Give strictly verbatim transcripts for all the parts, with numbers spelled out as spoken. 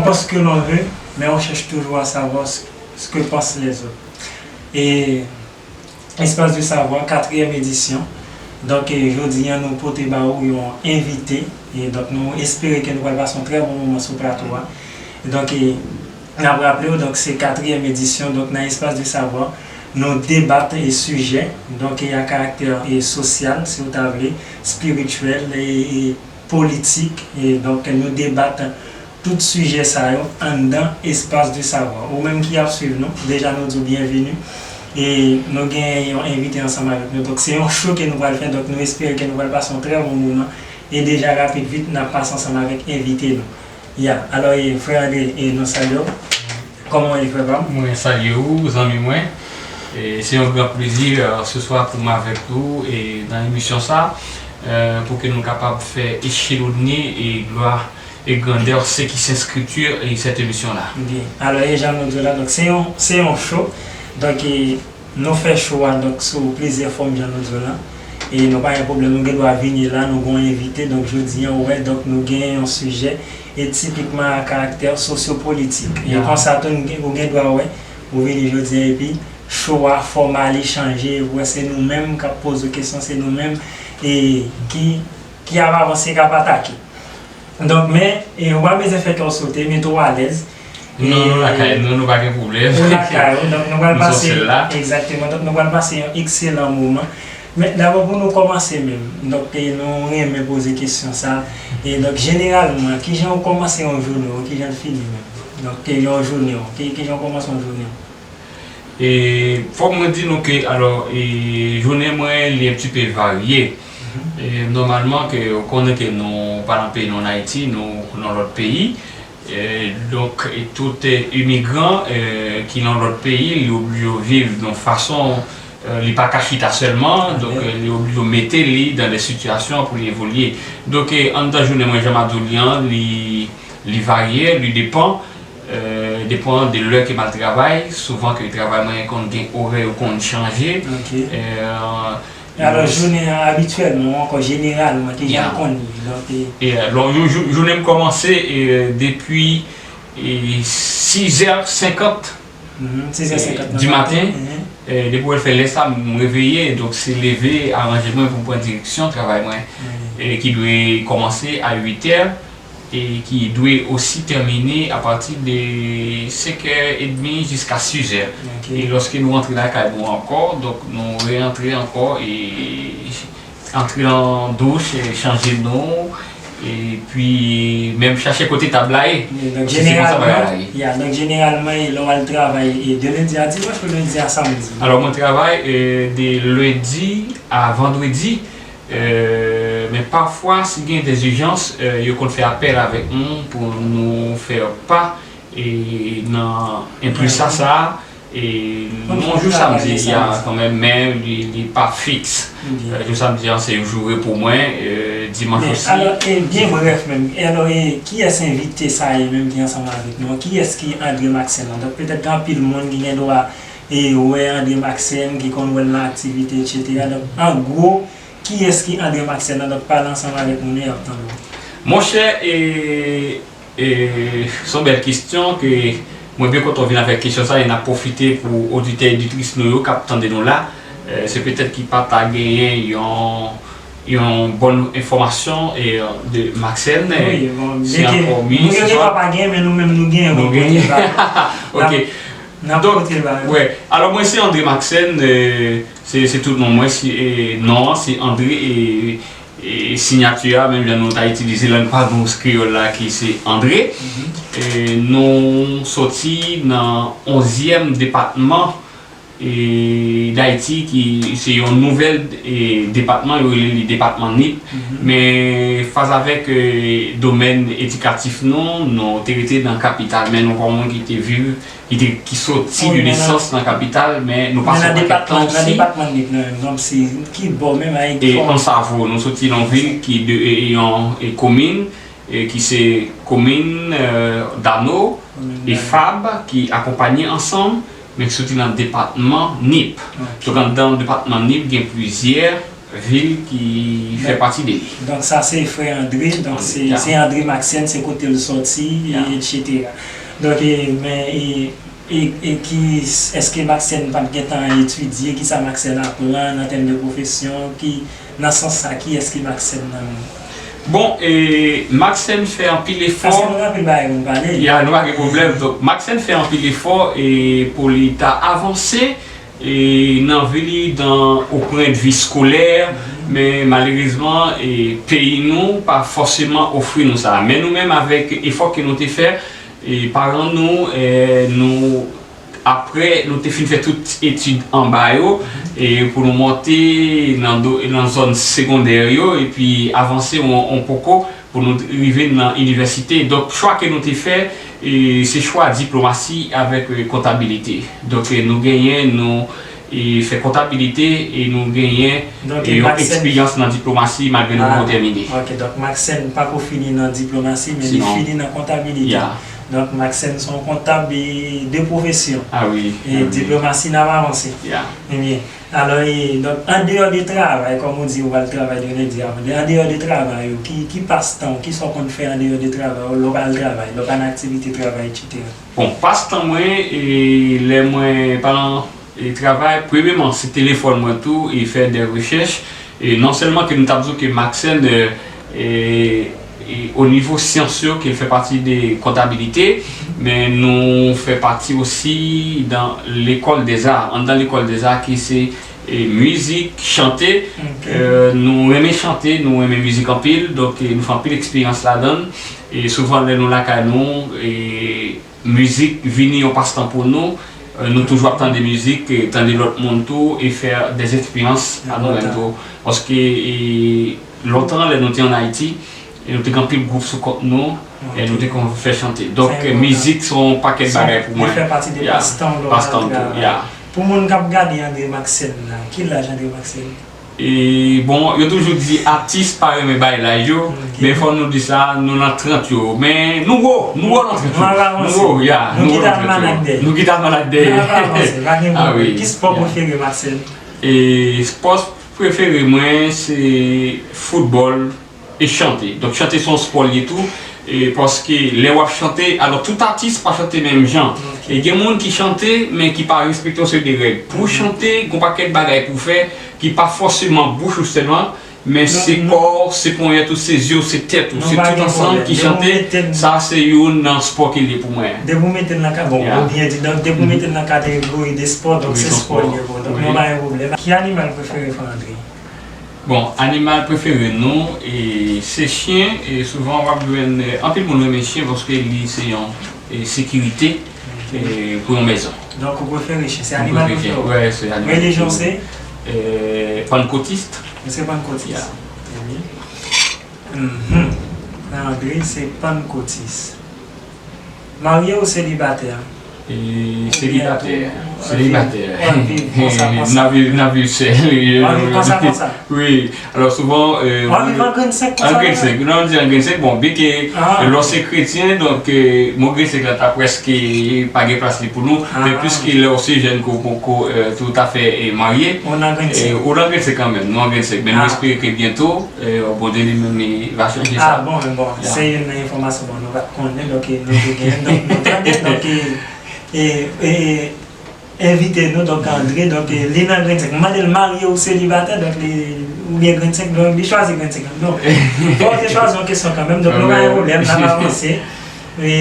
Parce que l'on veut, mais on cherche toujours à savoir ce, ce que pensent les autres. Et Espace de Savoir, quatrième édition. Donk, eh, jodi a, nou pote ba ou yon envite. E donk, nou espere ke nou pral pase yon trè bon moman sou plato a. Donk, eh, n ap raple w, donk, se katriyèm edisyon. Donk, nan Espace de Savoir, nou debat e sijè, donk, e a karaktè e sosyal, si w ta vle, espirityèl e, e politik. E donk, nou debat tout sijè sa yo anndan Espace de Savoir. Ou menm ki ap swiv nou, deja nou di w byenveni. E nou gen yon envite ansanm avèk nou. Donk, se yon cho ke nou pral fè. Donk, nou espere ke nou pral pase yon trè bon moman. E deja rapid vit, n ap pase ansanm avèk envite nou. Ya, alò, e, frè André, e nou salye w. Kòman w ye, frè pa m? Mwen salye w, zanmi mwen. E se yon gran plezi, e, se swa pou m avèk ou e nan emisyon sa, e, pou ke nou kapab fè echelone e glwa e grandè se ki Sent Skriti e sèt emisyon la. Byen. Alò, e jan nou di w la, donk, se yon, se yon cho. Donk, e, nou fè cho a, donk, sou plizyè fòm, jan nou di w la. E nou pa gen pwoblèm, nou gen dwa vini la, nou gen yon envite. Donk, jodi a, ou wè, donk, nou gen yon sijè e tipikman a karaktè sosyopolitik. E konsa tou, nou gen, ou gen dwa wè, ou vini jodi a, epi cho a, fòma li chanje, ou wè, se nou menm k ap poze w kesyon, se nou menm e ki, ki ap avanse, k ap atake. Donk, men, e, ou pa bezwen fè kè w sote, mete w alèz. Non, nou lakay nou, nou pa gen pwoblèm. Ou lakay ou, donk nou pral pase, egzakteman, donk nou pral pase yon ekselan moman. Men dabò, pou nou kòmanse menm, donk, e, nou renmen poze kesyon sa. E donk, jeneralman, kijan w kòmanse yon jounen w, kijan l fini menm? Donk, e, yon jounen w, ki, kijan w kòmanse yon jounen w? E fòk mwen di nou ke, alò, e, jounen mwen, li un petit peu varye. E nòmalman, ke ou konnen ke nou pa nan peyi nou, an Ayiti, nou nan lòt peyi. E donk, e tout, e, imigran, e, ki nan lòt peyi, li oblije viv yon fason, e, li pa ka chita sèlman, donk, e, li oblije mete li dan de sitiyasyon pou li evolye. Donk, e, anndan jounen mwen, jan m ap di w li an, li, li varye, li depan, e, depan de lè ke m al travay. Souvan ke travay mwen konn gen orè yo konn chanje. Ok. E, Alò, jounen an abityèlman, ou ankò jeneralman, kijan l konn ye? Donk, e, e, alò, yon jou, jounen m kòmanse, e, depi, e, sizè senkant, mhm, sizè senkant di maten. Mhm. E, depi w wè l fè lè sa, m reveye, donk se leve, aranje mwen pou m pran direksyon travay mwen, e, ki dwe kòmanse a uitè. E ki dwe osi tèmine apati de senkè edmi jiska sizè. Ok. E lòske nou rantre lakay nou ankò, donk nou reantre ankò e antre nan douch, e chanje nou, epi menm chache kote tab la ye. Donk, se konsa bagay la ye. Ya, donk, jeneralman, e lè w al travay, e de lendi a dimanch ou lendi a samdi? Alò, mwen travay, e, de lendi a vandredi. E, men pafwa, si gen dè ijans, e, yo konn fè apèl avèk nou pou nou fè pa, e, nan enplis sa, sa, e, yon jou samdi, y a kanmenm, men li, li pa fiks. E, jou samdi an, se jou repo mwen, e, dimanch osi. Alò, e, byen brèf menm. E alò, e, kiyès envite sa ye menm ki ansanm avèk nou? Kiyès ki André Maxène lan? Donk, petèt gen anpil moun ki gen dwa, e, wè André Maxène, ki konn wè l nan aktivite, etsetera. Donk, an gwo, Kiyès ki André Maxène lan? Donk, pale ansanm avèk moun yo, y ap tande w. Monchè, e, e, se yon bèl kesyon ke mwen byen kontan w vin avèk kesyon sa, e n ap pwofite pou oditè, oditris nou yo k ap tande nou la, e, se petèt ki pa ta genyen yon, yon bòn enfòmasyon, e, de Maxène, e, wi, bon, se ankò wi, moun yo se gen dwa pa genyen, men nou menm nou genyen, nou genyen. Ok. N ap, n ap pote l ba yo. Donk, wè, alò mwen se André Maxène, e, Se, se tout non mwen, se, e, non an, se André, e, e, siyati a, menm jan nou ta itilize lang pa nou kreyòl la, ki se André. Mhm. E, nou soti nan onzyèm depatman, e, Dayiti, ki se yon nouvèl, e, depatman, yo rele li depatman Nip. Mhm. Men, faz avèk, e, domèn edikatif nou, nou te rete nan kapital, men nou pa yon moun ki te viv ki te, ki soti de nesans nan kapital, men nou pase yon pakèt tan osi. Nan depatman Nip nan menm, donk se ki bò menm avèk ki fòm? E Ansavo, nou soti nan yon vil ki de, e, e yon, e komin, e ki se komin, e, Dano, e Fab, ki akonpaye ansanm, men ki soti nan depatman Nip. Ok. Donk, anndan depatman Nip, gen plizyè vil ki fè pati de li. Donk sa se frè André, donk se André Maxène, se kote l sòti, etsetera. Donk, e, men, e, e, e ki, èske Maxène pa t gentan etidye, kisa Maxène aprann an tèm de pwofesyon, ki, nan sans sa, kiyès ki Maxène nan men? Bon, e, Maxène fè anpil efò. Paske nou gen anpil bagay pou n pale. Ya, nou pa gen pwoblèm. Donk, Maxène fè anpil efò e pou li ta avanse e nan vi li dan o pwen de vi skolè, men malerezman, e, peyi nou pa fòseman ofri nou sa. Men nou menm, avèk efò ke nou te fè, e paran nou, e, nou, apre nou te fin fè tout etid anba yo, e pou nou monte nan do, nan zòn segondè yo, epi avanse on, on poko, pou nou rive nan inivèsite. Donk, chwa ke nou te fè, e, se chwa diplomasi avèk, e, kontabilite. Donk, e, nou genyen, nou, e, fè kontabilite e nou genyen, e, yon eksperyans nan diplomasi malgre nou poko tèmine. Ok, donk Maxène pa ko fini nan diplomasi, men li fini nan kontabilite. Donk, Maxène se yon kontab, e, de pwofesyon. Ah wi. E diplomasi n ap avanse. Ebyen, Alò, e, donk, andeyò de travay, kòm ou di, ou al travay de lendi a vandredi, andeyò de travay ou, ki, ki pastan w, kisa w konn fè andeyò de travay ou, lè w pa al travay, lè w pa nan aktivite travay, etsetera? Bon, pastan mwen, e, lè mwen pa nan, e, travay, premyeman, se telefòn mwen tou, e fè de rechèch, e non sèlman ke nou t ap di w ke Maxène, e, e, e, o nivo syans yo, ke l fè pati de kontabilite, men nou fè pati osi dan lekòl dèza. Anndan lekòl dèza, ki se, e, mizik, chante. E, nou renmen chante, nou renmen mizik anpil, donk, e, nou fè anpil eksperyans ladan l. E souvan, lè nou lakay nou, e, mizik vini yon pastan pou nou. E, nou toujou ap tande mizik, e, tande lòt moun tou, e fè de eksperyans a nou menm tou. Paske, e, lontan, lè nou te ann Ayiti, e nou te gen anpil gwoup sou kont nou, e nou te konn fè chante. Donk, e, mizik se yon pakèt bagay pou mwen. Li fè pati de pastan w lè w pa al travay. Pou moun k ap gade André Maxène la, ki laj André Maxène? E, bon, yo toujou di atis pa renmen bay laj yo, men fò nou di sa, nou nan trant yo. Men nou wo, nou wo nan trant yo. Nou wo, ya, nou wo nan trant yo. Nou kite almanak dèyè. Nou kite almanak dèyè. N ap avanse, pa gen pwoblèm. Ki spò prefere Maxène? E spò prefere mwen se foutbòl e chante. Donk, chante se yon spò l ye tou, e paske lè w ap chante, alò, tout atis pa chante menm jan. E gen moun ki chante, men ki pa respekte yon seri de règ. Pou w chante, gen yon pakèt bagay pou w fè, ki pa fòseman bouch ou sèlman, men se kò w, se ponyèt ou, se zye w, se tèt ou, se tout ansanm ki chante. Sa se youn nan spò ke l ye pou mwen. Depi w mete l nan ka, bon, ou byen di, donk, depi w mete l nan kategori de spò, donk se spò l ye pou ou. Donk, nou pa gen pwoblèm. Ki animal prefere Frè André? Bon, animal prefere nou, e, se chen, e souvan w ap jwenn, e, anpil moun renmen chen paske li se yon, e, sekirite, e, pou yon mezon. Donk, ou prefere chen, se animal prefere w? Wi, se animal prefere. Relijyon se? E, pannkotis. Ou se pannkotis? Ya. Ebyen. Mhm. Frè André se pannkotis. Marye ou selibatè? E, selibatè. Selibatè. W ap viv konsa, konsa. N ap viv, n ap viv sèl. W ap viv konsa, konsa? Wi. Alò, souvan, e, w ap viv an grenn senk konsa? An grenn senk. Non, nou di an grenn senk. Bon, byenke, e, lè w se kretyen, donk, e, mo grenn senk la ta prèske pa gen plas li pou nou. Men piske lè w se jèn ke w poko, e, toutafè, e, marye, ou nan grenn senk. E, ou nan grenn senk kanmenm. Nou an grenn senk. Men nou espere ke byento, e, Bondye li menm li va chanje sa. Ah, bon, bon. Ya. Se youn nan enfòmasyon, bon, nou pa t konnen, donk, e, nou te gen, donk, nou tande, donk, e, e, e, envite nou, donk, André, donk, e, li nan grenn senk. M mande l marye ou selibatè, donk, li, oubyen grenn senk, donk, li chwazi grenn senk. Donk, fò w te chwazi yon kesyon kanmenm, donk, nou pa gen pwoblèm, n ap avanse. E,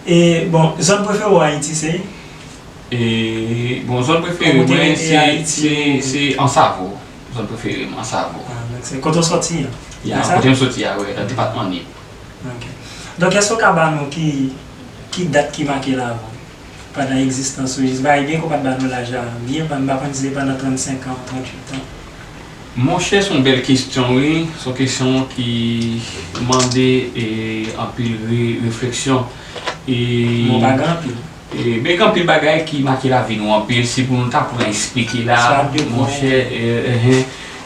e, bon, zòn prefere w Ayiti, se? E, bon, zòn prefere mwen, se, se, se Ansavo. Zòn prefere m, Ansavo. Ah, donk se kote w sòti an? Ya, kote m sòti a, wi, nan depatman Nip. Ok. Donk, èske w ka ba nou ki, ki dat ki make lavi w pandan egzistans ou, jis ba, byenke w pa t ba nou laj la byen, m pa konn si se pandan trannsenk an ou trannwit an? Monchè, se yon bèl kesyon, wi. Se yon kesyon ki mande, e, anpil re-, refleksyon. E, men w pa gen anpil. E, men gen anpil bagay ki make lavi nou anpil. Si pou nou ta pran esplike la, monchè, e, e, e,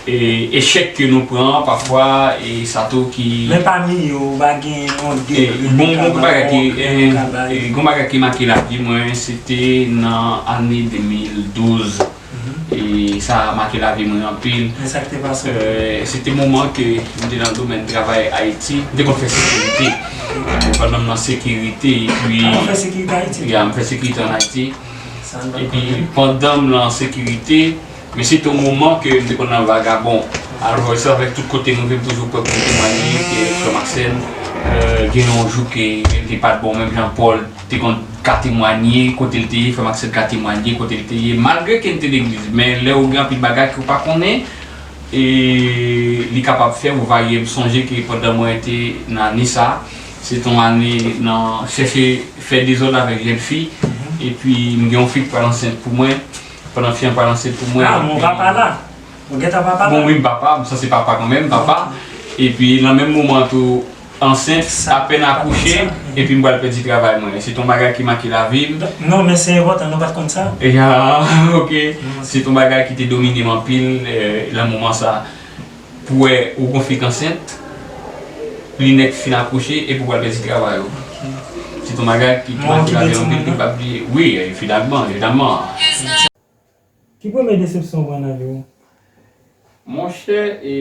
e, echèk ke nou pran, pafwa, e sa tou ki... Men pami yo, ou pa gen yon de, e, bon, bon bagay ki, e, e, bon bagay ki make lavi mwen, se te nan ane de mil douz. E, Sa make lavi mwen anpil. Men sa k te pase w? Eh, se te moman ke m te nan domèn travay Ayiti. M te konn fè sekirite. Pandan m nan sekirite, epi... Ah, w fè sekirite Ayiti? Ya, m fè sekirite ann Ayiti. Sa n pa konnen. Epi pandan m nan sekirite, men se te yon moman ke m te konn nan vagabon. Alò, se avèk tout kote m rive, m toujou prè pou m temwanye ke frè Maxène, eh, gen yon jou ke li pa t bon, menm jan Pòl te konn ka temwanye kote l te ye, frè Maxène ka temwanye kote l te ye, malgre ke n te legliz, men lè ou gen anpil bagay ke w pa konnen, e li kapab fè ou varye. M sonje ke pandan mwen te nan ane sa, se te yon ane nan chèche fè dezòd avèk jèn fi, epi m gen yon fi ki pral ansent pou mwen, pandan fi an pral ansent pou mwen, ah, mon epi papa la. Ou gentan papa la? Bon, wi, m papa, m sanse papa kanmenm, papa. Epi nan menm moman tou, ansent, apèn akouche, epi m pral pèdi travay mwen. Se te yon bagay ki make lavi m. Non, men se enpòtan, nou pa t konn sa. Ya, ok. Se te yon bagay ki te domine m anpil, eh, nan moman sa. Pou wè ou gon fi k ansent, li nèk fin akouche, epi w pral pèdi travay ou. Se te yon bagay ki make lavi m anpil, ki m p ap bliye. Wi, finalman, evidaman. Ki premye desepsyon w pran nan vi w? Monchè, e,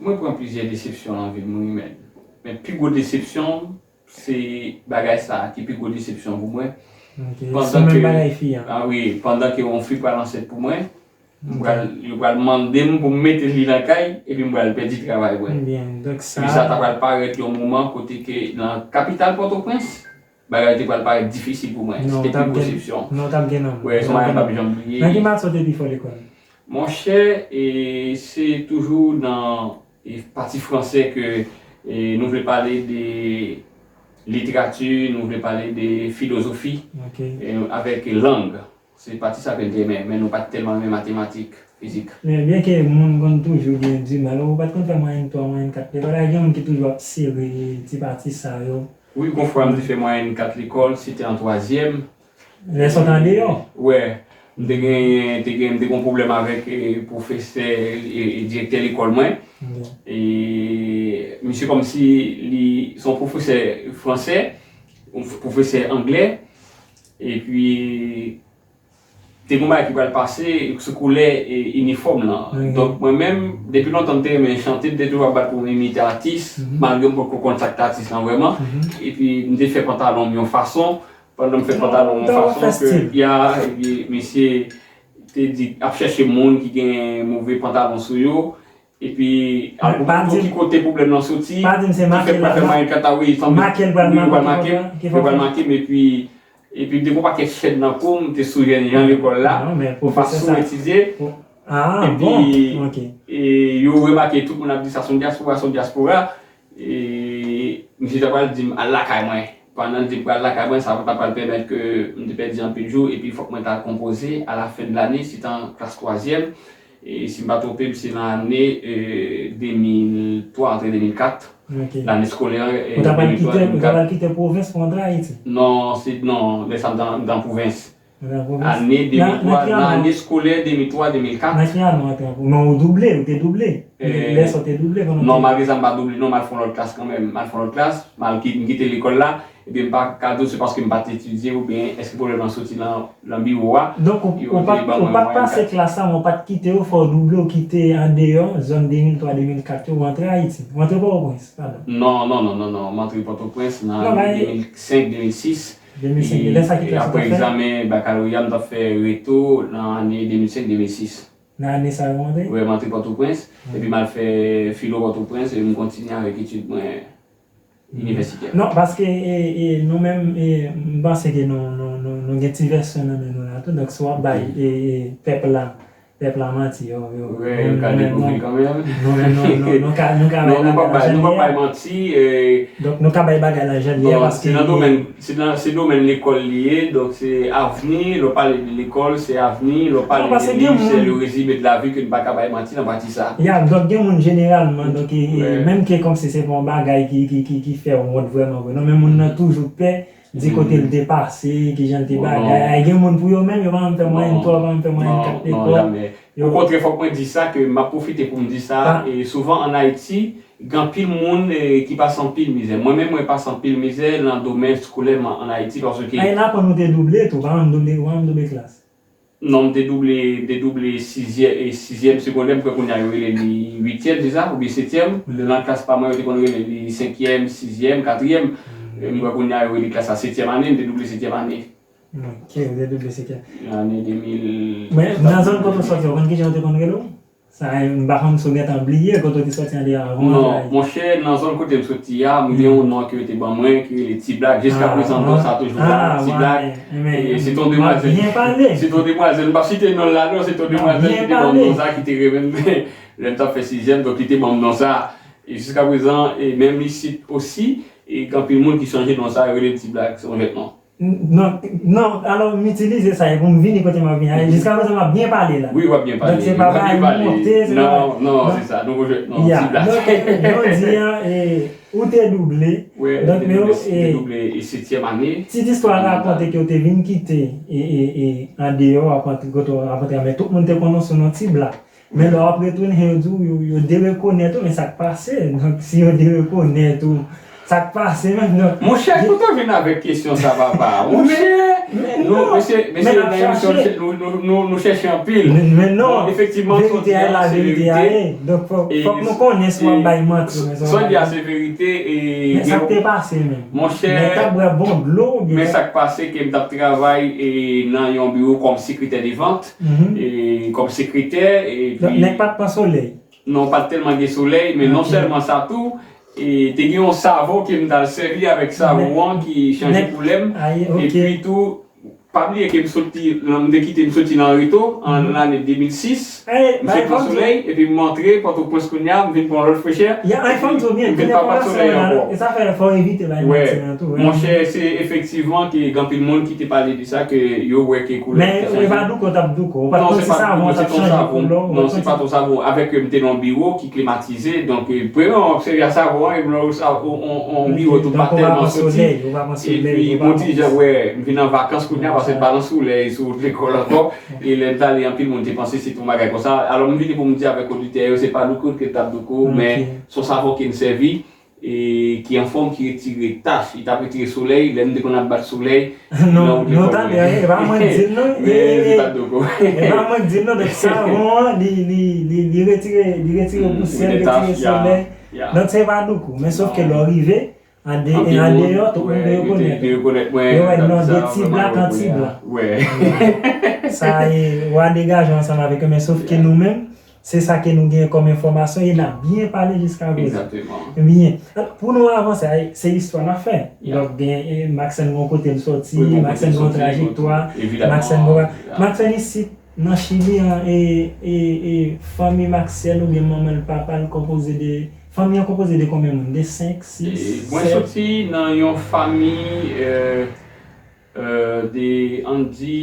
mwen pran plizyè desepsyon nan vi m, wi, men, men pi gwo desepsyon, se bagay sa a ki pi gwo desepsyon pou mwen. Ok, pandan sou menm ke, bagay fi an. Ah wi, pandan ke yon fi pral ansent pou mwen, m pral, yo pral mande m pou m mete li nan kay, epi m pral pèdi travay mwen. Ebyen, donk sa. Epi sa ta pral parèt yon moman kote ke nan kapital Pòtoprens, bagay te pral parèt difisil pou mwen. Non, se te pi gwo desepsyon. Non, w t ap gen nan men. Wè, se yon bagay m p ap janm bliye. Nan ki matyè w te pi fò lekòl? Monchè, e, se toujou nan, e, pati fransè ke, e, nou vle pale de literati, nou vle pale de filozofi, e, avèk lang. Se pati sa ke n te renmen, men nou pa t tèlman renmen matematik, fizik. Men byenke moun konn toujou gen dimal, ou pa t konn fè mwayèn twa, mwayèn kat lekòl, gen moun ki toujou ap sere ti pati sa yo. Wi, gon fwa m te fè mwayèn kat lekòl, se te an twazyèm. Lè sot andeyò? Wè. M te genyen, te gen, m te gen yon pwoblèm avèk, e, pwofesè, e, e, direktè lekòl mwen. E misye kòmsi li se yon pwofesè fransè, yon pwofesè anglè. Epi, te gen yon bagay ki pral pase sou koulè, e, inifòm lan. Donk, mwen menm, depi lontan m te renmen chante, m te toujou ap bat pou m imite atis, malgre m potko konn sa k te atis lan vrèman. Epi, m te fè pantalon m yon fason, pandan m fè pantalon m yon fason ke, ya, epi misye te di, ap chèche moun ki gen move pantalon sou yo. Epi, al pou ki kote pwoblèm lan soti, ki fè m pral fè mwayèn kat la, wi, sanble, wi, yo pral make m, yo pral make m, epi, epi m te gen yon pakèt chèn nan kou m, m te sou jèn jan lekòl la, m pa sou etidye. Epi, e, yo remake, tout moun ap di sa se yon dyaspora, se yon dyaspora. E, misye ta pral di m al lakay mwen. Pandan l di m pral lakay mwen, sa ta pral pèmèt ke m te pèdi anpil jou, epi fòk mwen ta al konpoze alafen de lane, se te an klas twazyèm. E si m pa twonpe m, se nan ane, e, de mil twa antre de mil kat. Lane eskolè, e, de mil twa de mil kat. Ou ta pral kite pwovens pou antre Ayiti? Non, se, non, lè sa m te nan, m te nan pwovens. Nan pwovens. Ane de mil twa, nan ane eskolè de mil twa de mil kat. Nan ki ane w antre an pwovens? Men ou double, ou te double. Lè sa w te double pandan w te... Non, malgre sa, m pa double, non, m al fè yon lòt klas kanmenm. M al fè yon lòt klas, m al ki-, m kite lekòl la, epi m pa ka di w se paske m pa t etidye oubyen èske pwoblèm lan soti nan, nan biwo a. Donk, ou, ou pa t, ou pa t pase klas la, men w pa t kite yo, fò w double, w kite andeyò zòn de mil twa de mil kat yo, ou antre Ayiti. Ou antre Pòtoprens, padon. Non, non, non, non, non, m antre Pòtoprens nan ane de mil senk de mil sis. De mil senk, e, lè sa ki klas ou t ap fè? Apre egzamen bakaloreya, m t ap fè reto nan ane de mil senk de mil sis. Nan ane sa yo w antre? Wi, m antre Pòtoprens, epi m al fè filo Pòtoprens, epi m kontinye avèk etid mwen inivèsitè. Non, paske, e, e, nou menm, e, m panse ke nou, nou, nou, nou gen ti vèsyon nan men nou la tou. Donk, si w ap bay, e, e, pèp la, pèp la manti, yo, yo, wi, yo ka dekouvri kanmenm. Nou menm, nou, nou, nou ka, nou ka bay bagay la jan li ye. Non, nou p ap bay, nou p ap bay manti, e. Donk, nou ka bay bagay la jan li ye, paske se nan domèn, se nan, se domèn lekòl li ye, donk se avni, lè w pale de lekòl, se avni, lè w pale de li, se le résumé de la vie, ke n pa ka bay manti nan pati sa. Ya, donk gen moun jeneralman, donk, e, e, menm ke kòmsi se pa yon bagay ki, ki, ki, ki fè wont vrèman vre, non, men moun nan toujou pè di kote l te pase, kijan l te bagay. Ay, gen moun pou yo menm, yo pa menm fè mwayèn twa, yo pa menm fè mwayèn kat lekòl. Okontrè, fòk mwen di sa, ke m ap pwofite pou m di sa, e souvan ann Ayiti, gen anpil moun, e, ki pase anpil mizè. Mwen menm, mwen pase anpil mizè nan domèn eskolè ann Ayiti, paske... Ay, n aprann ou te double tou, pa menm double, pa menm double klas. Non, m te double, m te double sizyè, e sizyèm segondè, m kwè kounye a yo rele li uityèm, se sa, oubyen setyèm. Nan klas pa mwen, yo te konn rele li senkyèm, sizyèm, katriyèm. E m kwè kounye a yo rele klas la setyèm ane, m te double setyèm ane. Ok, ou te double setyèm. Ane de mil. Men, nan zòn kote w sòti, ou konn kijan yo te konn rele w? Sa, m pa konn si w gentan bliye kote w te sòti an de avan. Non, monchè, nan zòn kote m soti a, m gen yon non ke yo te ban mwen, ki rele Ti Blak. Jiska prezan, non sa toujou la, Ti Blak. E se yon demwazèl, se yon demwazèl, m p ap site non l la non, se yon demwazèl ki te ban m non sa, ki te renmen m lè m t ap fè sizyèm, donk li te ban m non sa. E jiska prezan, e menm isit osi, e gen anpil moun ki chanje non sa, yo rele l Ti Blak, se yon jwèt non. Non, non, alò m itilize sa e pou m vini kote m ap vini a. Jiska prezan m ap byen pale la. Wi, w ap byen pale. Donk se pa bagay monte, se pa bagay. Non, non, se sa, nou jwe, non, Ti Blak. Donk, jodi a, e, ou te double. Donk, men, e, double e setyèm ane. Ti istwa rakonte ke w te vin kite, e, e, e, andeyò, w ap antre kote w ap antre, men tout moun te konnen w sou non Ti Blak. Men lè w ap retounen, yo di w, yo, yo derekonèt ou, men sa k pase? Donk, si yo derekonèt ou, sa k pase menm? Donk, monchè, kote w vin avèk kesyon sa, papa? Monchè, nou, mesye, mesye, nan emisyon, nou, nou, nou, nou chèche anpil. Men non, efektivman, verite a la, verite a ye. Donk, fòk, fòk nou konnen si w ap bay manti oubyen si w ap bay. Sa w di a, se verite. Men sa k te pase menm? Monchè, men t ap bwè bon dlo, oubyen men sa k pase, ke m t ap travay, e, nan yon biwo kòm sekretè de vant. E, kòm sekretè, epi nèg pa t pran solèy? Non, pa t tèlman gen solèy, men non sèlman sa tou, e, te gen yon savon ke m t al sèvi avèk savon an ki chanje koulè m. Epi tou, pa bliye ke m soti, m te kite, m soti nan Reto an lane de mil sis. M sot nan Solèy, epi m antre Pòtoprens kounye a, m vin pran lòt frechè. M vin pa, pa t solèy ankò. Monchè, se efektivman ke gen anpil moun ki te pale de sa, ke yo wè ke koulè m te chanje. Men e pa douko w t ap douko, ou pa t konn si savon an t ap chanje koulè w. Non, se pa t yon savon. Avèk, e, m te nan yon biwo ki klimatize, donk, e, premyèman, w ap sèvi a savon an, e lè w sa, yon, yon, yon biwo tou pa tèlman soti. Epi, bon, ti jan, wè, m vin an vakans kounye a, paske m pa nan solèy sou wout lekòl ankò. E lè m t ale, anpil moun te panse se t yon bagay konsa. Alò, m vini pou m di avèk oditè yo, se pa douko ke m t ap douko, men se yon savon ke m sèvi, e ki anfòm, ki retire tach, li t ap retire solèy, lè m te konn ap bat solèy nan wout lekòl mwen. Non, non, tande, e pa mwen k di l non. Men se pa douko. E pa mwen k di l non, donk savon an, li, li, li, li retire, li retire pousyè, li retire solèy. Donk se pa douko, men sòf ke lè w rive, an de, an deyò, tout moun te rekonèt ou. Yo wè non de Ti Blak an Ti Blak. Sa e, w a degaje ansanm avèk yo, men sòf ke nou menm, se sa ke nou gen kòm enfòmasyon e n ap byen pale jiska prezan. Byen. Pou nou avanse, se istwa n ap fè. Donk, gen, e, Maxène gen yon kote l soti, Maxène gen yon trajektwa, Maxène gen yon, Maxène isit, nan Chili an, e, e, e, fanmi Maxène oubyen manman l, papa l konpoze de, fanmi an konpoze de konbyen moun? De senk, sis, sèt? Mwen soti nan yon fanmi, e, e, de, ann di,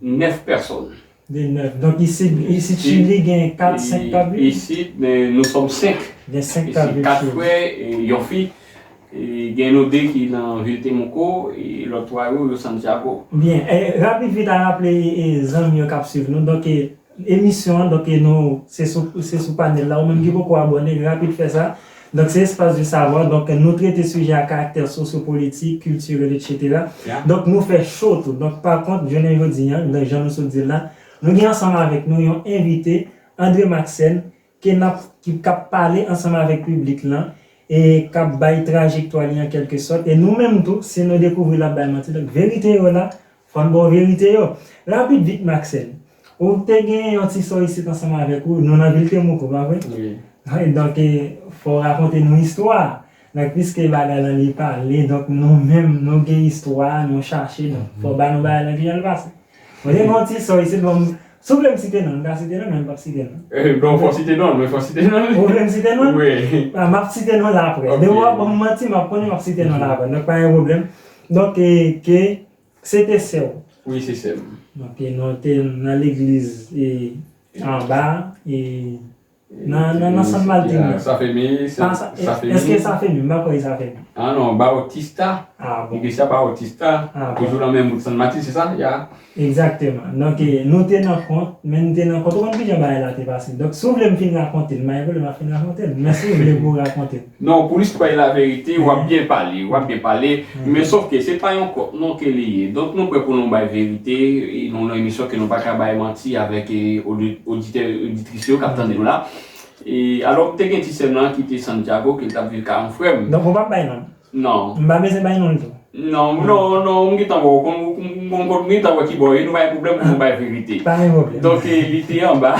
nèf pèsòn. De nèf. Donk, isit, isit Chili gen kat, senk k ap viv? Isit, men nou sòm senk. Gen senk k ap viv Chili. Kat frè, e, yon fi. E, gen nou de ki nan vil Temuco, e lòt twa yo, yo Santiago. Byen. E, rapid vit a raple, e, e, zanmi yo k ap swiv nou. Donk, e, emisyon an, donk, e, nou, se sou, se sou panèl la. Ou menm ki poko abòne, rapid fè sa. Donk, se Espace du Savoir. Donk, nou trete sijè a karaktè sosyopolitik, kiltirèl, etsetera. Donk, nou fè cho tou. Donk, pa kont, jounen jodi a, donk, jan nou sot di l la, nou gen ansanm avèk nou yon envite, André Maxène, ke n ap, ki, k ap pale ansanm avèk piblik lan, e k ap bay trajektwa li an kèlkesòt. E nou menm tou, si nou dekouvri l ap bay manti, donk verite yo la, fò n ba w verite yo. Rapid vit, Maxène. Ou te gen yon ti sò isit ansanm avèk ou, nou nan vil Temuco, pa vre? Wi. Donk, e, fò w rakonte nou istwa. Donk, piske bagay lan li pale, donk nou menm, nou gen istwa, nou chache, donk fò w ba nou bagay lan kijan l pase. Mwen te gen yon ti sò isit, bon, si w vle m site non, m ka site non, men m p ap site non. E, non, fò site non, men fò site non. Ou vle m site non? Wi. A, m ap site non la apre. Ok. Depi w ap ban m manti, m ap konnen m ap site non la apre. Donk, pa gen pwoblèm. Donk, e, ke se te sè w? Wi, se sè m. Donk, e, nou te nan legliz, e, anba, e, Nan, nan, nan San Martin, non. Sa fè mi, sa fè mi. Èske sa fè mi? M pa kwè sa fè mi. Ah non, Bautista. Ah bon. Iglesia Bautista. Ah bon. Toujou nan menm wout San Martin, se sa? Ya. Egzakteman. Donk, nou te nan kont, men nou te nan kont. Ou konn kijan bagay la te pase. Donk, si w vle m fin rakonte l, m pa gen pwoblèm, m ap fin rakonte l. Men si w vle pou w rakonte l. Non, pou listwa e laverite, w ap byen pale, w ap byen pale. Men sòf ke se pa yon kont non ke li ye. Donk, nou prè pou nou bay verite, e nou nan emisyon ke nou pa ka bay manti avèk e, odi- oditè, oditris yo k ap tande nou la. E, alò, m te gen ti sè m lan ki te Santiago, ke l t ap viv kay yon frè m. Donk, ou p ap bay non l? Non. M pa bezwen bay non l tou? Non, non, non, m gentan wè w, kon, kon, kon, m gentan wè ki bò w ye, nou pa gen pwoblèm pou nou bay verite. Pa gen pwoblèm. Donk, e, li te anba.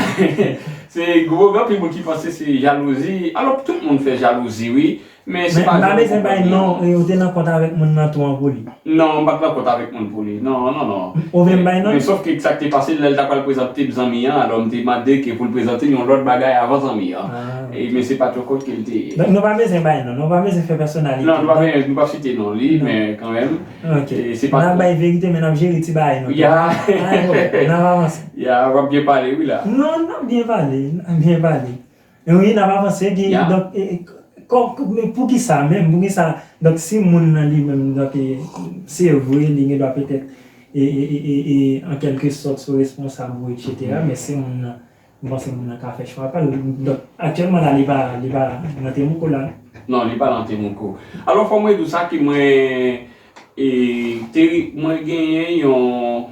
Se gwo, gen anpil moun ki panse se jalouzi. Alò, tout moun fè jalouzi, wi. Men se pa jan pou konprann li. M pa bezwen bay non, e, ou te nan kont avèk moun nan tou an pou li? Non, m pa t nan kont avèk moun pou li. Non, non, non. Ou vle m bay non l? Men sòf ke sa k te pase, lè l ta pral prezante m zanmi an, alò m te mande ke pou l prezante m yon lòt bagay avan zanmi an. Ah, ok. E, men se pa t yon kont ke l te ye. Donk, nou pa bezwen bay non, nou pa bezwen fè pèsonalite. Non, nou pa bezwen, nou p ap site non li, men kanmenm. Ok. E, se pa... N ap bay verite, men n ap jere ti bagay nou. Ya. Pa gen pwoblèm, n ap avanse. Ya, w ap byen pale, wi, la. Non, n ap byen pale, n ap byen pale. Wi, n ap avanse, gen, donk, e, e, kò, kò, men poukisa menm, poukisa, donk, si moun nan li menm, donk, e, se vre, li gen dwa petèt, e, e, e, e, e, an kèlke sòt, sou responsab ou, etsetera, men si moun nan, m panse moun nan ka fè chwa pa l, donk, aktyèlman la, li pa, li pa nan Temuco la. Non, li pa nan Temuco. Alò, fò mwen di w sa ke mwen, e, te, mwen genyen yon,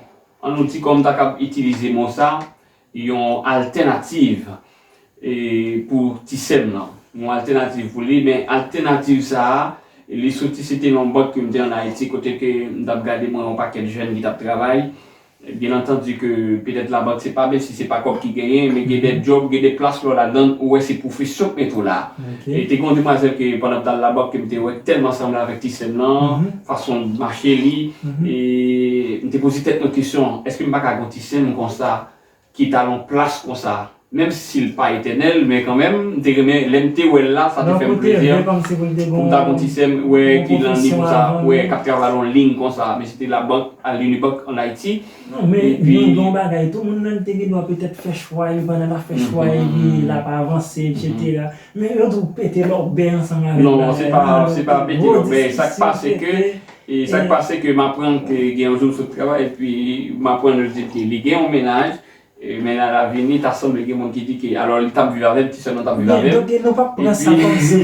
ann nou di kòm ta kab itilize mo sa, yon altènativ, e, pou ti sè m nan. Yon altènativ pou li, men altènativ sa a, li soti, se te nan yon bank ke m te ann Ayiti, kote ke m t ap gade mwen yon pakèt jèn ki t ap travay. Byen antandi ke petèt labank se pa, menm si se pa kòb ki genyen, men gen de djòb, gen de plas lè w ladan, ou wè se pwofesyon k mete w la. E te gen yon demwazèl ke pandan m t al labank ke m te wè k tèlman sanble avèk ti sè m nan, fason mache li, e m te poze tèt mwen kesyon, èske m pa ka gen yon ti sè m konsa? Ki t al yon plas konsa. Menm si l pa etènèl, men kanmenm, m te renmen, lè m te wè l la, sa te fè m plezi pou m ta gen yon ti sè m, wè, ki nan nivo sa, wè, k ap travay nan yon liy konsa. Men se te labank, a Linibank ann Ayiti. Non, men nou gen yon bagay tou, moun nan te gen dwa petèt fè chwa yo, pandan l ap fè chwa yo, epi l ap avanse, etsetera. Men yo di w pete lòbèy ansanm avèk bagay la. Non, se pa, se pa pete lòbèy. Sa k pase ke, e sa k pase ke m aprann ke gen yon jou m sot travay, epi m aprann yo di ke li gen yon mennaj, E, men la, la vini, ta sanble gen moun ki di ke, alò, li t ap viv avè l, ti sè m nan t ap viv avè l. Donk, nou p ap pran sa kòmsi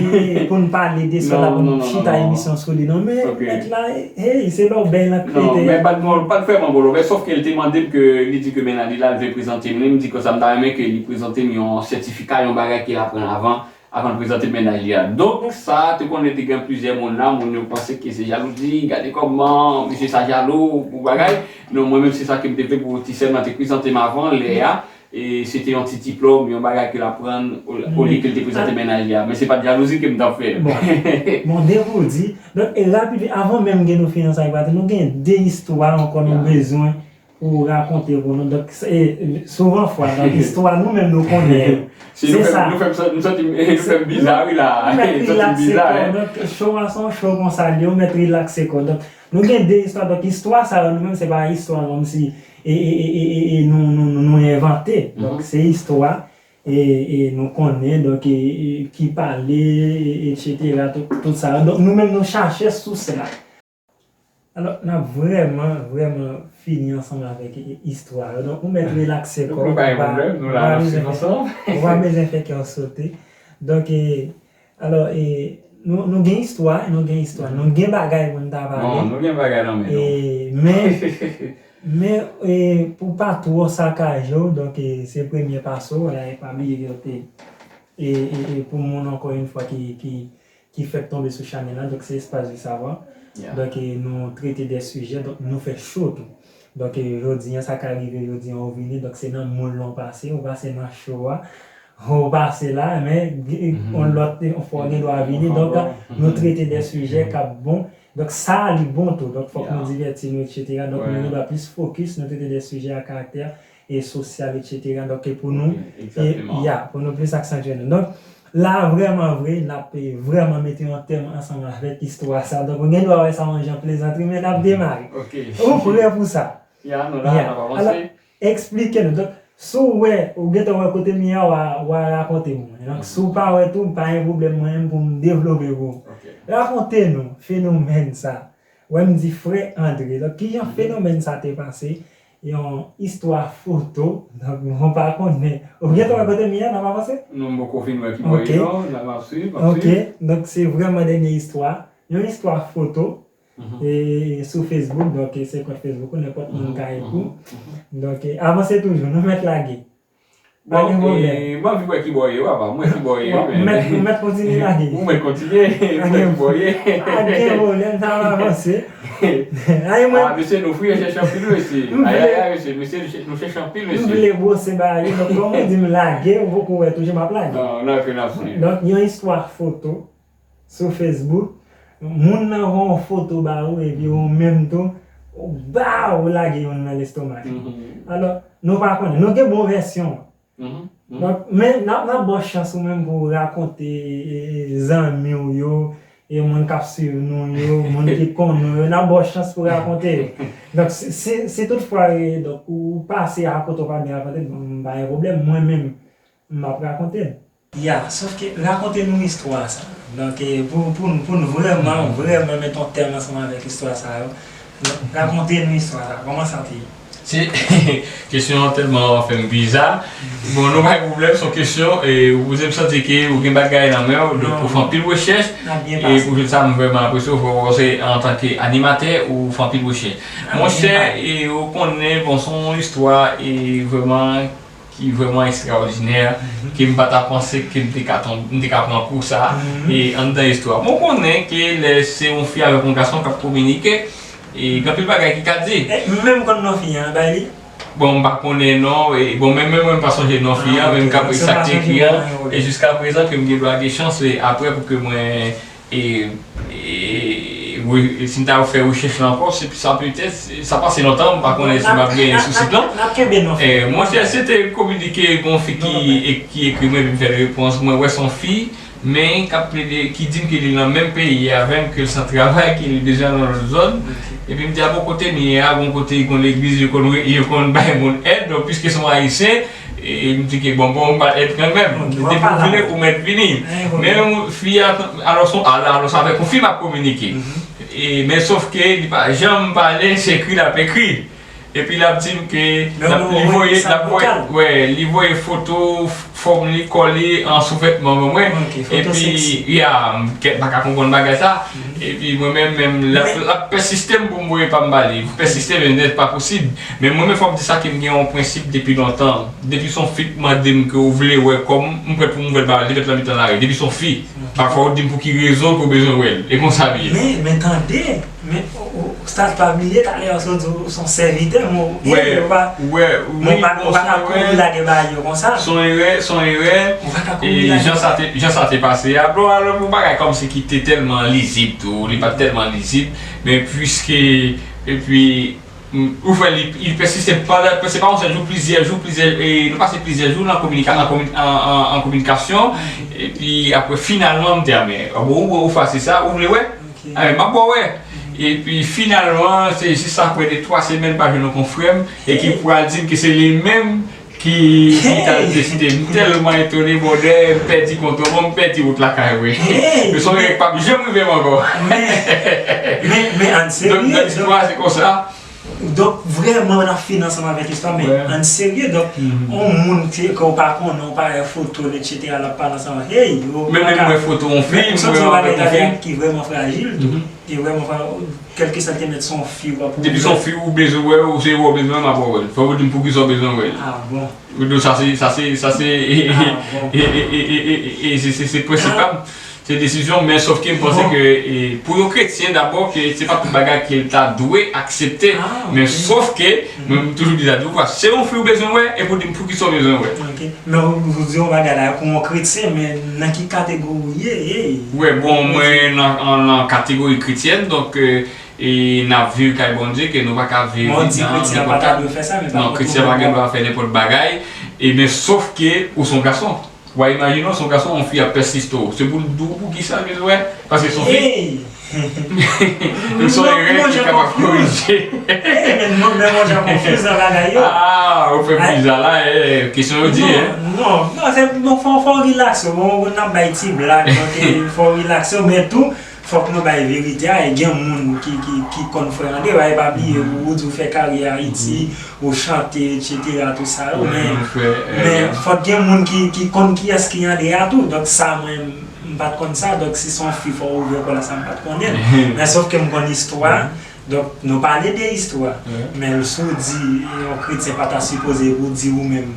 pou n pale de sa la, pou n chita emisyon sou li, non, men nèg la, hey, se lòbèy lan k pete. Non, men pa t, non, pa t vrèman gwo lòbèy, sòf ke l te mande m ke, li di ke men la, li la, l vle prezante m li, m di konsa, m ta renmen ke li prezante m yon sètifika, yon bagay ke l aprann avan, avan l prezante mennaj li a. Donk, sa a, te konnen te gen plizyè moun la, moun yo panse ke se jalouzi, gade kòman, mesye sa jalou, pou bagay. Non, mwen menm, se sa ke m te vle pou ti sè m nan te prezante m avan lè a. E se te yon ti diplòm, yon bagay ke l aprann, o-, olye ke l te prezante mennaj li a. Men se pa t jalouzi ke m t ap fè. Bon, bon, depi w di. Donk, e rapid, avan menm ke nou fini ansanm ak Patrick, nou gen de istwa ankò nou bezwen pou w rakonte pou nou. Donk, se, e, souvan fwa, donk, istwa nou menm nou konnen yo. Se sa. Nou fè m, nou fè m, nou santi m, nou fè m biza, wi, la. Ou mèt rilakse kò w. Donk, show a se yon show konsa l ye, ou mèt rilakse kò w. Donk, nou gen de istwa. Donk, istwa sa yo, nou menm, se pa istwa kòmsi e, e, e, e, e, e nou, nou, nou, nou envante. Donk, se istwa, e, e nou konnen, donk, e, e, ki pale, e, etsetera, tout, tout sa yo. Donk, nou menm, nou chache sous la. Alò, n ap vrèman, vrèman fini ansanm avèk, e, istwa yo. Donk, ou mèt relakse kò w. Nou pa gen pwoblèm, nou la, n ap swiv ansanm. Ou pa bezwen fè kè w sote. Donk, e, alò, e, nou, nou gen istwa, nou gen istwa. Nou gen bagay pou n ta pale. Bon, nou gen bagay nan men nou. E, men, men, e, pou pa twò sakaje w, donk, e, se premye pase w, e, pa bliye ke w te, e, e, e, pou moun, ankò yon fwa, ki, ki, ki fèk tonbe sou chanèl la, donk se Espace du Savoir. Donk, e, nou trete de sijè, donk nou fè show tou. Donk, e, jodi a, sa ka rive jodi a, ou vini, donk se nan moul lan w pase, ou pase nan show a, ou pase la, men, e, yon lòt, e, fwa w gen dwa vini, donk, nou trete de sijè k ap bon. Donk, sa a li bon tou, donk fòk nou divèti nou, etsetera. Donk, nou gen dwa plis fokis, nou trete de sijè a karaktè e sosyal, etsetera. Donk, e pou nou, e, ya, pou nou plis aksantye nou. Donk, la, vrèman vre, n ap, e, vrèman mete yon tèm ansanm avèk istwa sa. Donk, ou gen dwa wè sa yon jan plezantri, men n ap demare. Ou prè pou sa? Ya, nou la, n ap avanse. Alò, eksplike nou. Donk, Si w wè, ou gentan wè kote m ye a, w a, w a rakonte mwen. Donk, si w pa wè tou, pa gen pwoblèm, mwen menm pou m devlope pou ou. Rakonte nou fenomèn sa. Wè m di frè Andre. Donk, kijan fenomèn sa te pase? Yon istwa foto. Donk, mwen pa konnen. Ou gentan wè kote m ye a, n ap avanse? Non, m poko fin wè ki bò ye non, la m ap swiv, m ap swiv. Ok, donk se vrèman dènye istwa. Yon istwa foto e, sou Facebook, donk se kont Facebook ou, nenpòt moun ka ekri w. Donk, e, avanse toujou, nou mèt lage. Pa gen pwoblèm. Bon, e, m anvi wè ki bò ye, papa. Mwen ki bò ye, men. Ou mèt, ou mèt kontinye lage. Ou mèt kontinye, mwen ki bò ye. Pa gen pwoblèm, sa va avanse. Ay, mwen. Ah, mesye, nou fouye chèche anpil, mesye. Ay, ay, ay, mesye, mesye, nou chèche anpil, mesye. M vle bwose bagay yo, donk, kòm ou di m lage, ou poko wè tou, jan m ap lage. Non, non, ke n ap swiv. Donk, yon istwa foto sou Facebook, moun nan voye yon foto ba ou, epi ou menm tou, ou ba ou lage youn nan lestomak li. Alò, nou pa konnen, nou gen bon vèsyon an. Donk, men n ap, n ap ba w chans ou menm pou w rakonte, e, e, zanmi w yo, e moun k ap swiv nou yo, moun ki konnen w yo, n ap ba w chans pou w rakonte yo. Donk, si, si, si toutfwa, e, donk, ou pase a kote w pa byen rakonte, bon, m pa gen pwoblèm, mwen menm, m ap rakonte l. Ya, sòf ke rakonte nou istwa sa. Donk, e, pou, pou, pou n vrèman, vrèman met yon tèm ansanm avèk istwa sa yo. Donk, rakonte nou istwa sa. Kòman sa te ye? Se kesyon an tèlman fè m biza. Bon, nou pa gen pwoblèm, se yon kesyon, e, ou poze m santi ke ou gen bagay nan men w, donk ou fè anpil rechèch, e pou joun sa, m vrèman apresye w, fò w se antanke animatè, ou fè anpil rechèch. Monchè, e, ou konnen, bon, se yon istwa, e, vrèman, ki vrèman ekstraòdinè, ke m pa ta panse ke m te ka tonbe, m te ka pran kou sa, e anndan istwa. Bon, ou konnen ke lè se yon fi avèk yon gason k ap kominike, e gen anpil bagay ki ka di. E, menm konn non fi an, bay li? Bon, m pa konnen non, e, bon, menm, menm mwen m pa sonje non fi an, menm sa k te ekri an, e jiskaprezan ke m gen dwa gen chans, e, apre pou ke mwen E, e, e, si m ta fè rechèch la ankò, se sa petèt, sa pase lontan, m pa konnen si m ap genyen sou sit lan. N ap kenbe non. E, monchè, se te kominike, gon fi ki, e, ki ekri mwen, epi m fè l repons. Mwen wè se yon fi, men k ap plede, ki di m ke li nan menm peyi avè m, ke l san travay, ke li bezwen al nan lòt zòn. Epi m di, a bon, kote m ye a, gon kote, gon legliz, yo konn, yo konn bay moun èd, donk, piske se yon Ayisyen, E m di ke bon, bon, m pral èd kanmenm. Depi w vle, ou mèt vini. Men fi a, alò, se, alò, alò, se avèk yon fi m ap kominike. E, men sòf ke li pa janm pale, se ekri l ap ekri. Epi l ap di m ke l ap, li voye, l ap voye, wè, li voye foto fòm li, kò li, an souvètman ban mwen. Epi, ya, m kèt pa ka konprann bagay sa. Epi mwen menm, menm, l ap, l ap pèsiste m pou m voye pa m ba li. Pèsiste m nèt, pa posib. Men mwen menm, fò m di sa ke m gen yon prensip depi lontan. Depi se yon fi k mande m ke w vle wè kò m, m prèt pou m ouvè l ba li nèt nan mitan lari. Depi se yon fi, pa fò w di m pou ki rezon ke w bezwen wè l. E konsa m ye. Men, men tande, men, o, o, Stars pa bliye, talè a w sot di w se yon sèvitè, men w, e, w pa, w pa, w pa ka kouri lage bagay yo konsa. Se yon erè, se yon erè. Ou pa ka kouri lage. E jan sa te, jan sa te pase a, bon, alò, pou bagay kòmsi ki te tèlman lizib tou, li pa t tèlman lizib, men piske, epi, m, ou fè li, li pèsiste pandan, se pa yon sèl jou, plizyè jou, plizyè, e, nou pase plizyè jou nan kominika-, an komi-, an, an, an kominikasyon, epi apre, finalman, m te, a, men, bon, ou, ou efase sa, ou vle wè? A, men, m ap ba w wè. Epi, finalman, se jis apre de twa semèn, m pa jwenn yon konfrè m, e ki pral di m ke se li menm ki, ki t al deside. M tèlman etone, bòdè, m pèdi kontwòl mwen, m pèdi wout lakay mwen. Men se yon erè k p ap janm rive m ankò. Men, men, men, ann serye. Donk, nan istwa, se konsa. Donk, vrèman, n ap fini ansanm avèk istwa, men ann serye. Donk, yon moun ke, ke w pa konnen, w pa wè foto l, etsetera, l ap pale ansanm, hey, yo, men, men, m wè foto yon fi, m wè yon fi ki vrèman frajil tou. Ki vrèman frajil. Kèlkeswa l te mèt, se yon fi w ap wè. Depi se yon fi ou bezwen wè, ou se wè ou bezwen wè, m ap wè w. Fò w di m poukisa w bezwen wè l. Ah bon. Wi, donk sa se, sa se, sa se, e, e, se, se, se prensipal, se desizyon, men sòf ke m panse ke, e, pou yon kretyen dabò, ke se pa tout bagay ke l ta dwe aksepte, men sòf ke, mwen, m toujou di sa, di w, se yon fi ou bezwen wè, e pou di m poukisa w bezwen wè. Ok. Men ou, ou di yon bagay la, pou yon kretyen, men nan ki kategori w ye, e? Wi, bon, mwen nan, nan, nan kategori kretyèn, donk, e, e n ap viv kay Bondye, ke nou pa ka viv nan nenpòt kad. Non, kretyen pa gen dwa fè nenpòt bagay, e men sòf ke ou se yon gason. W a imajine w se yon gason, yon fi ap pèsiste w. Se pou l di w poukisa l bezwen wè, paske se yon fi. Hey! Se yon erè ki kapab korije. Hey, men non, Mwen, mwen jan konfyuz nan bagay yo. Ah, ou fè plis la, eh, kesyon yo di, hein? Non, non, non, se, bon, fò, fò w rilakse, bon, n ap bay ti blag, donk, eh, fò w rilakse, men tou, fòk nou bay verite a, e gen moun ki, ki, ki konn frè André, pa bliye, ou, ou di w fè karyè Ayiti, ou chante, et cetera, tout sa yo, men, men fòk gen moun ki, ki konn kiyès ki André a tou, donk sa, mwen, m pa t konn sa, donk si se yon fi, fò w ouvè kò la, sa m pa t konnen, men sòf ke m konn istwa, donk, nou pale de istwa, men si w di, eh, yon kretyen pa ta sipoze pou di ou menm,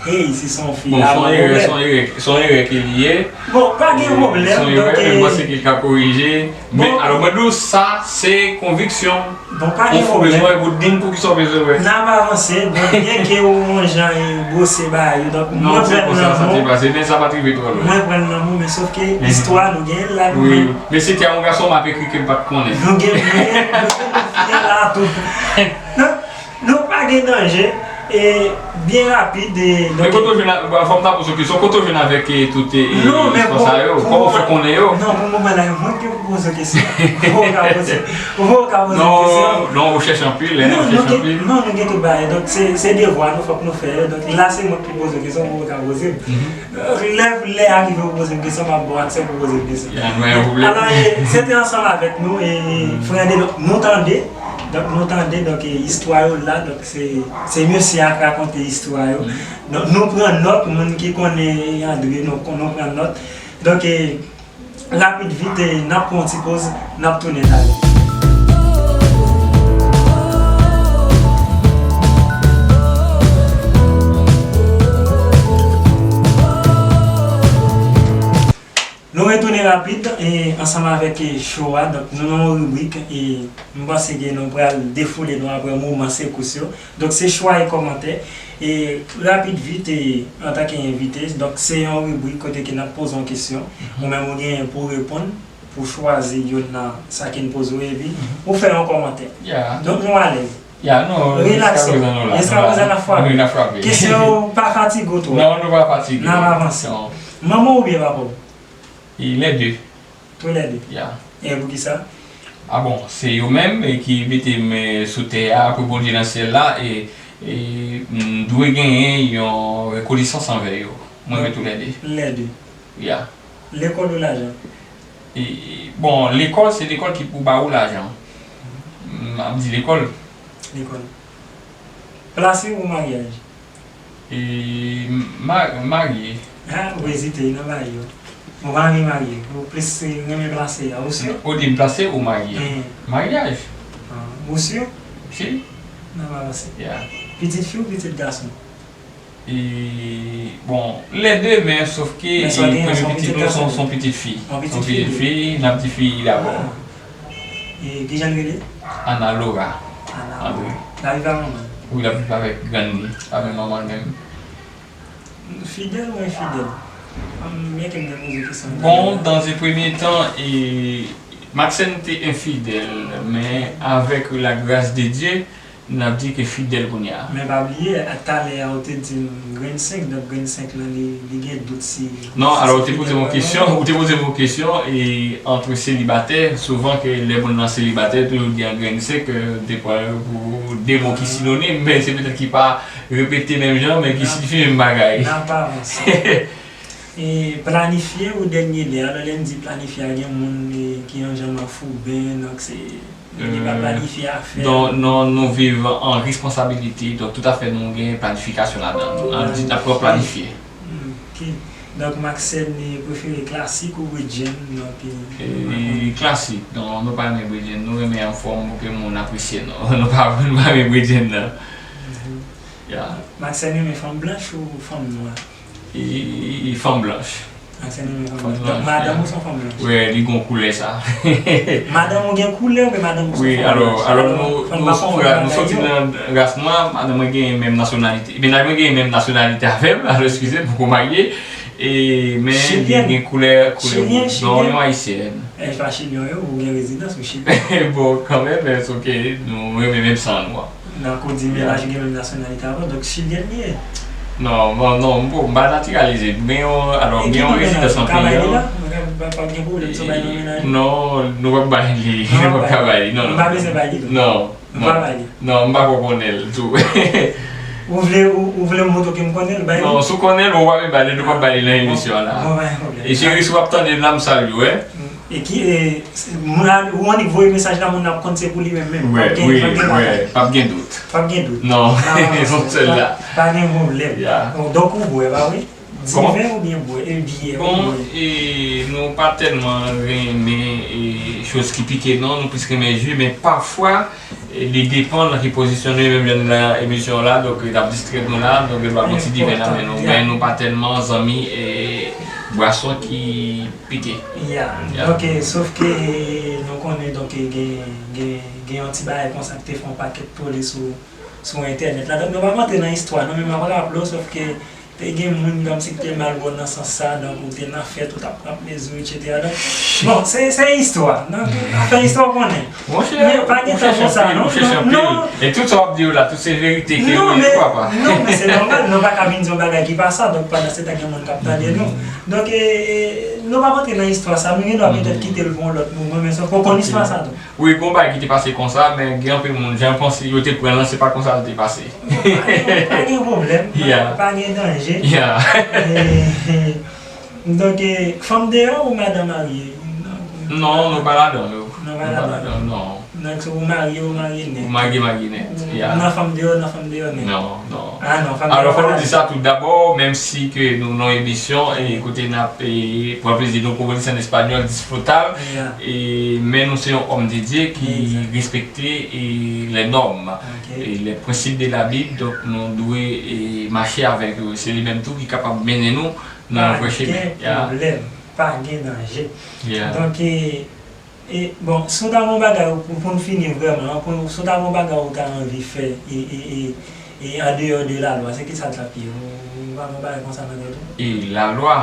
hey, si se yon fi, la, gon pwoblèm. Bon, se yon erè, se yon erè, se yon erè ke li ye. Bon, pa gen pwoblèm, donk, eh, m panse ke l ka korije. Men, alò, mwen di w sa, se konviksyon. Bon, pa gen pwoblèm. Ou bezwen wè bout din, poukisa w bezwen wè? N ap avanse, donk, byen ke ou yon jan, eh, bwose bagay yo, donk, mwen pran nan men w. Mwen pran nan men w, men sòf ke istwa nou genyen l la, nou menm. Mesye, te a yon gason m ap ekri ke m pa t konnen. Nou gen, nou gen, nou gen konfyans la tou. Non, non, pa gen danje. E, byen rapid, e, donk. Men kote w jwenn a, bon, fò m ta poze w kesyon, kote w jwenn avèk, e, tout, e, e, istwa sa yo? Kòman w fè konnen yo? Non, pou moman la, mwen ki pou poze w kesyon. Ou ka poze, ou ka poze w kesyon. Non, non, ou chèche anpil, hein, ou chèche anpil. Non, nou gen tout bagay. Donk, se, se devwa nou, fòk nou fè yo. Donk, la, se mwen ki poze w kesyon, ou ka poze m. Lè, lè a rive pou poze m kesyon, m ap ba w aksè pou poze m kesyon. Ya, nou pa gen pwoblèm. Alò, e, se te ansanm avèk nou, e, frè André, nou tande, donk, nou tande, donk, e, istwa yo la, donk, se, se mesye a k rakonte istwa yo. Donk, nou pran nòt, moun ki konnen André, nou, nou pran nòt. Donk, e, rapid, vit, e, n ap pran yon ti poz, n ap tounen talè. Nou retounen rapid, e, ansanm avèk, e, show a. Donk, nou nan yon ribrik, e, m panse ke nou pral defoule nou apre moman sekous yo. Donk, se chwa e kòmantè. E, rapid vit, e, antanke envite, donk, se yon ribrik kote ke n ap poze yon kesyon. Ou menm ou genyen pou w reponn, pou w chwazi youn nan sa ke n poze w, epi ou fè yon kòmantè. Donk, nou alèz. Ya, non, rilakse. Jiska prezan, nou la. Jiska prezan, n ap frape. Wi, n ap frape. Kesyon yo pa fatige w twòp. Non, nou pa fatige. N ap avanse. Non. Manman w oubyen papa w? E lè de. Tou lè de. Ya. E poukisa? Ah bon, se yo menm, e, ki mete m, e, sou tè a, pou Bondye nan syèl la, e, e m dwe genyen yon rekonesans anvè yo. Mwen, tou lè de. Lè de. Ya. Lekòl ou lajan? E, bon, lekòl, se lekòl ki pou ba ou lajan. M ap di lekòl. Lekòl. Plase ou maryaj? E, ma-, marye. Ha, ou ezite nan bagay yo. Ou pa renmen marye. Ou plis renmen plase a. Ou si? Ou di m plase ou marye? Maryaj. Ah, ou si? Si. N ap avanse. Ya. Pitit fi ou pitit gason? E, bon, lè de, men sòf ke, e, premye pitit nou se yon, se yon pitit fi. Se yon pitit fi, n ap di fi dabò. Ah. E kijan l rele? Ana Laura. Ana Laura. André. L ap viv ak manman l? Wi, l ap viv avèk grann li, avèk manman l menm. Fidèl ou enfidèl? Ann, byen ke m te poze kesyon. Bon, dans un premier temps, e, Maxène te enfidèl, men avèk la grâce de Dieu, n ap di ke fidèl kounye a. Men pa bliye, talè a ou te di m grenn senk, donk grenn senk lan, li, li gen dout si... Non, alò, ou te poze m yon kesyon, ou te poze m yon kesyon, e, ant selibatè, souvan ke lè moun nan selibatè, toujou di an grenn senk, e, de pwa pou de mo ki sinonim, men se petèt ki pa repete menm jan, men ki siyifi menm bagay. N ap avanse. E, planifye ou dènye lè? Alò, lè m di planifye a, gen moun, e, ki yon jan manfouben, donk se, li pa planifye afè. Non, non, nou viv an responsabilite, donk toutafè nou gen planifikasyon ladan l. N ap di, n ap pran planifye. Ok. Donk, Maxène, e, prefere klasik ou bridjen? Donk, e, e, klasik. Non, nou pa renmen bridjen. Nou renmen anfòm pou ke moun apresye nou. Nou pa, nou pa renmen bridjen, non. Mhm. Ya. Maxène renmen fanm blanch ou fanm nwa? E, e, e, fanm blanch. Maxène renmen fanm blanch. Donk, madanm ou se yon fanm blanch? Wi, li gon koulè sa. Madanm ou gen koulè oubyen madanm ou se yon fanm blanch? Wi, alò, alò, nou, nou se yon ra-, nou soti nan ras nwa, madanm mwen gen menm nasyonalite. Mennaj mwen gen menm nasyonalite avè m, alò, eskize m, poko marye. E, men li gen koulè, koulè wouj. Non, yon ayisyèn. E, pa chilyen yo, ou gen rezidans ou chilyen? Bon, kanmenm, men se ke nou renmen menm san nou an. Donk, ou di mennaj ou gen menm nasyonalite avè w, donk chilyèn li ye? Non, non, non, m pa, m pa natiralize. M gen yon, alò, m gen yon rezidans nan peyi an. Pa, pa gen pwoblèm si w bay nan mennaj. Non, nou p ap bay li. Nou p ap ka bay li. Non, non. M pa bezwen bay li tou. Non. M pa bay li. Non, m pa ko konnen l tou. Ou vle, ou, ou vle m montre ke m konnen l, bay li? Non, si w konnen l, ou pa vle bay li, nou p ap bay li nan emisyon an la. Bon, pa gen pwoblèm. E cheri, si w ap tande m la, m salye w, wi. E ki, e, moun la, ou annik voye mesaj la, moun nan ap konn se pou li menm menm. Wi, wi, wi, p ap gen dout. P ap gen dout. Non, se l la. Pa gen pwoblèm. Donk ou bwè, pa vre? Diven oubyen bwè? E byè, oubyen? Bon, e nou pa tèlman renmen e choz ki pike non, nou plis renmen ji, men pafwa e li depann nan ki pozisyon nou ye, menm jan nou nan emisyon an la, donk n ap distrè nou la, donk nou ba yon ti diven nan men nou, men nou pa tèlman zanmi e bwason ki pike. Ya, donk e, sof ke nou konnen donk e gen, gen, gen yon ti bagay konsa ki te fè yon pakèt tole sou, sou entènèt la. Donk nou p ap antre nan istwa non, men m ap raple w, sof ke te gen moun kòmsi ki te mal wè w nan sans sa, donk ou te nan fèt, ou t ap pran plezi w, etsetera. Donk, bon, se, se istwa. Donk, afè istwa w konnen. Monchè, men pa gen tan pou sa, non, non, non. E tout sa w ap di yo la, tout se verite ke yo ye, papa. Non, men se nòmal, nou pa ka vin di yon bagay ki pa sa, donk pandan se tan gen moun k ap tande nou. Donk, e, e, nou p ap antre nan istwa sa, nou gen dwa petèt kite l pou yon lòt moman, men sof ke w konn istwa sa tou. Wi, gon bagay ki te pase konsa, men gen anpil moun, jan panse yo te pran l lan, se pa konsa l te pase. Pa gen, pa gen pwoblèm, pa, pa gen danje. E, donk, e, fanm deyò ou madan marye? Non, nou pa ladan yo. Nou pa ladan, non. Donk, ou marye, ou marye nèt. Ou marye, marye nèt. Ou nan fanm deyò, nan fanm deyò nèt. Non, non. Ah, non, fanm deyò pa ladan. Alò, fò nou di sa tou dabò, menm si ke nou nan emisyon, e, kote n ap, e, pran plezi nou, como dicen en español, disfrutar, e, men nou se yon homme de Dieu ki respekte, e, les normes, e, les principes de la Bible, donk nou dwe, e, mache avèk yo. Se li menm tou ki kapab mennen nou nan yon vrè chemen. Pa gen pwoblèm, pa gen danje. Donk, e, E, bon, si w ta gen yon bagay, pou, pou n fini vrèman, pou, si w ta gen yon bagay ou ta anvi fè, e, e, e, e, andeyò de lalwa, se kisa l t ap ye? Ou, ou pa gen yon bagay konsa nan tèt ou? E lalwa?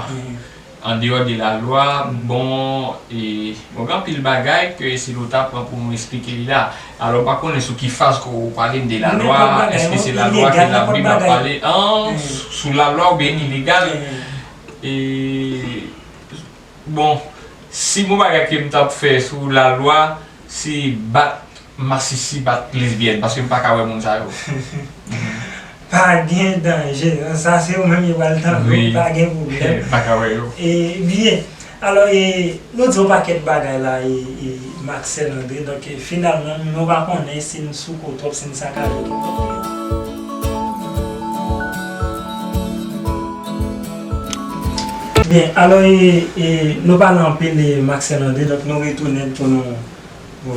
Andeyò de lalwa, bon, e, bon, gen anpil bagay ke si nou ta pran pou nou esplike li la. Alò, m pa konnen sou ki faz ke w pale m de lalwa, èske se lalwa ke Labib ap pale an, sou lalwa oubyen ilegal? E, Bon, si gon bagay ke m t ap fè sou lalwa, se bat masisi, bat lesbyèn, paske m pa ka wè moun sa yo. Pa gen danje, sa se ou menm yo pral tande, pa gen pwoblèm. Pa ka wè yo. E, byen, alò, e, nou di yon pakèt bagay la, e, e, Maxène André, donk, e, finalman, nou pa konnen si n sou kou twòp, si n sakaje twòp. Byen, alò, e, e, nou pale anpil de Maxène André, donk nou retounen pou nou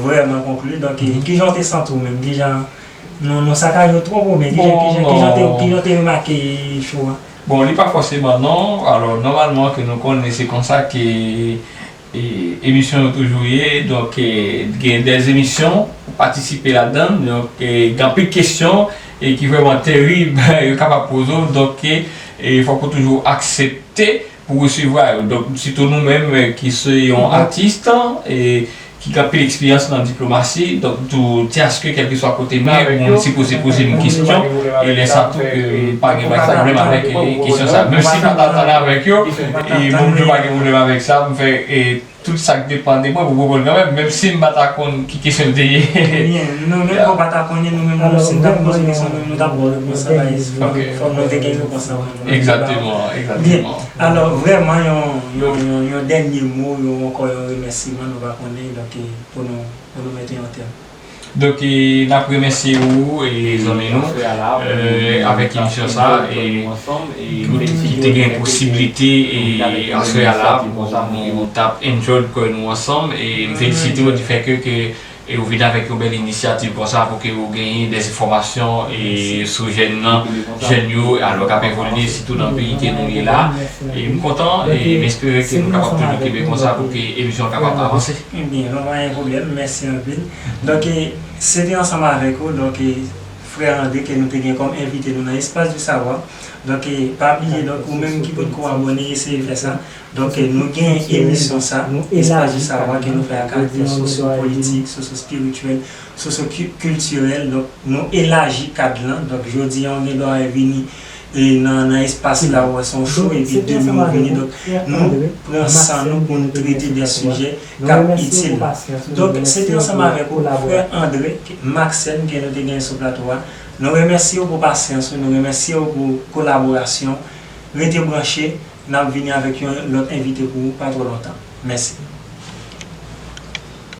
vrèman konkli. Donk, e, kijan w te santi w menm? Kijan nou, nou sakaje w twòp oubyen kijan, kijan, kijan w te, kijan w te remake cho a? Bon, li pa fòseman non. Alò, nòmalman ke nou konnen se konsa ke e, emisyon yo toujou ye, donk, e, gen de emisyon, ou patisipe ladan, donk, e, gen anpil kesyon, e, ki vrèman terib, yo kapab poze w, donk, e, e, fòk ou toujou aksepte pou resevwa yo. Donk, sitou nou menm, e, ki se yon atis, e, ki gen anpil eksperyans nan diplomasi, donk, tou, tyaske kèlkeswa kote m ye, moun sipoze poze m kesyon, e lè sa tou, e, pa gen, pa gen pwoblèm avèk, e, kesyon sa. Menm si m pa t ap pale avèk yo, e, moun yo pa gen pwoblèm avèk sa, m fè, e, tout sa k depann de mwen pou m reponn kanmenm, menm si m pa ta konn ki kesyon l te ye. Byen, nou menm, bon, pa ta konnen, nou menm, nou, si n t ap poze kesyon, nou, nou t ap ba w repons la, fòk nou te gen repons la. Egzakteman, egzakteman. Byen, alò, vrèman, yon, yon, yon, yon dènye mo, yon, ankò yon remèsiman, nou pa konnen, donk, e, pou nou, pou nou mete yon tèm. Donk, e, n ap remèsye ou, e, zanmi nou, e, avèk emisyon sa, e, ki te gen posiblite, e, aswè a la, pou nou t ap enjoy kò nou ansanm, e, m felisite w di fè ke, ke, e, ou vin avèk yon bèl inisyativ konsa pou ke ou genyen de enfòmasyon, e, sou jèn nan, jèn yo, alò k ap evolye, sitou nan peyi ke nou ye la. E m kontan, e m espere ke nou kapab toujou kenbe konsa pou ke emisyon an kapab avanse. Ebyen, non, pa gen pwoblèm, mèsi anpil. Donk, e, se te ansanm avèk ou, donk, e, frè André ke nou te gen kòm envite nou nan Espace du Savoir. Donk, e, pa bliye, donk, ou menm ki potko abòne, eseye fè sa. Donk, e, nou gen emisyon sa, Espace du Savoir, ke nou fè ak aktè sosyo-politik, sosyo-espirityèl, sosyo-kiltirèl. Donk, nou elaji kad lan. Donk, jodi a, ou gen dwa vini e nan, nan espas la, ou wè se yon show, epi demen ou vini. Donk, nou pran san nou pou n trete de sijè k ap itil nou. Donk, se te ansanm avèk ou, frè André Maxène, ke nou te genyen sou plato a. Nou remèsye w pou pasyans ou, nou remèsye w pou kolaborasyon. Rete branche, n ap vini avèk yon lòt envite pou ou pa twò lontan. Mèsi.